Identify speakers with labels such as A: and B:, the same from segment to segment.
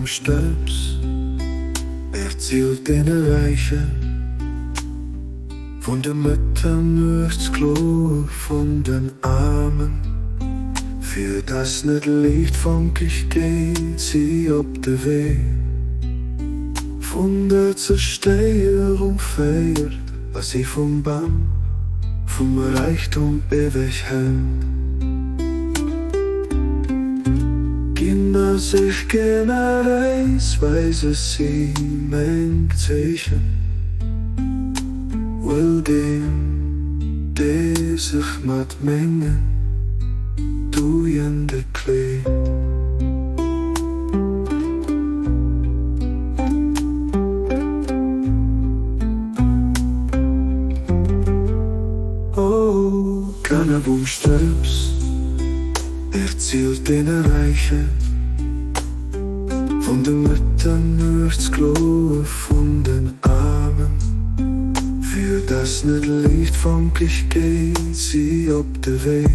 A: vum Stëbs erzielt deene Räiche vun de Mëtternuechtskloe vun den Aarmen, fir dass net liichtfankeg geet si op de Wee vun der Zerstéierung féiert a si vum Bam vum Räichtum ewech hält. Ginn a sech generéis, weise si meng Zeechen, well deen, dee sech mat mengen Dugende kleet. O Kanner vum Stëbs, erzielt deene Räiche vun de Mëtternuechtskloe vun den Aarmen, fir dass net liichtfankeg geet si op de Wee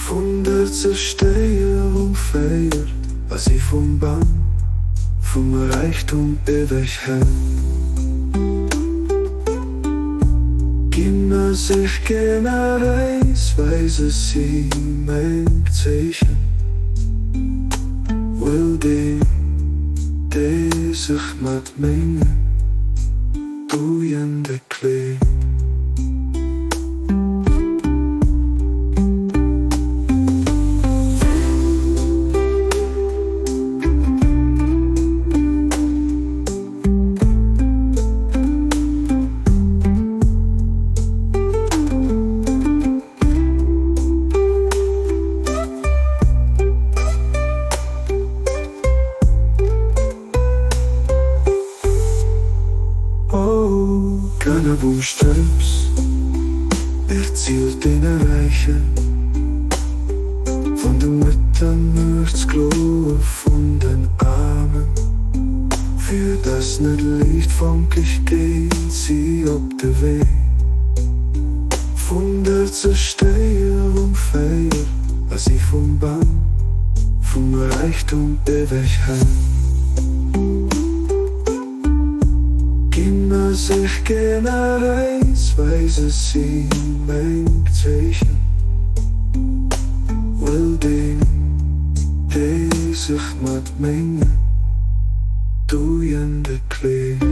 A: vun der Zerstéierung féiert a si vum Bam vum Räichtum ewech hält. Ginn a sech generéis, weise si meng Zeechen, well deen, dee sech mat mengen Dugende kleet. O Kanner vum Stëbs, erzielt deene Räiche vun de Mëtternuechtskloe vun den Aarmen, fir dass net liichtfankeg geet si op de Wee vun der Zerstéierung féiert a si vum Bam vum Räichtum ewech hält. Ginn a sech generéis, weise si meng Zeechen, well deen, dee sech mat mengen Dugende kleet.